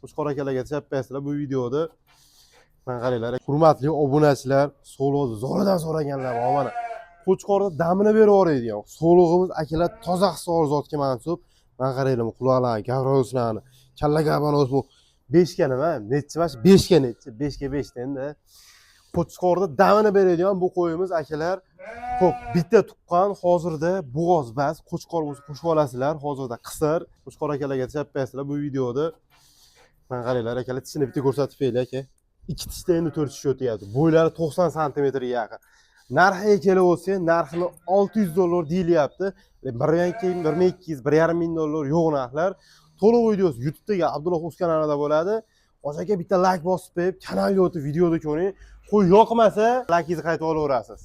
Qo'chqor akalarga tashlab bu videoda. Mana qaranglar, hurmatli obunachilar, sog'lig'i zo'ridan so'raganlar bor mana. Qo'chqorda damini berib yuboradigan sog'lig'imiz, akalar, toza hisor zotga mansub. Mana qaranglar, quloqlarni, gavroslarni, kalla gabanos bu 5 ga nima? Nechi emas, 5 ga nechi? 5 ga 5 endi. Qo'chqorda damini beradigan bu qo'yimiz, akalar. Xo'p, bitta tuqqan, hozirda bo'g'oz bas, qo'chqor bo'lsa qo'shib olasizlar, hozirda qisir. Qo'chqor akalarga tashlab qo'yasizlar bu videoda. Mana qaranglar, akalar, tishini bitta ko'rsatib qo'yaylik, aka. Ikki tishda endi to'rt tish o'tyapti. Bo'ylari 90 santimetrga yaqin. Narxiga kelib o'tsak, narxini 600 dollar deyilyapti. 1 ming, 1200, 1,5 ming dollar yo'q narxlar. To'liq videosi YouTube'dagi Abdulloh Uz kanalida bo'ladi. Hoji aka, bitta layk bosib qo'yib, kanalga o'tib videoda ko'ring. Qo'y yoqmasa, laykingizni qaytib olaverasiz.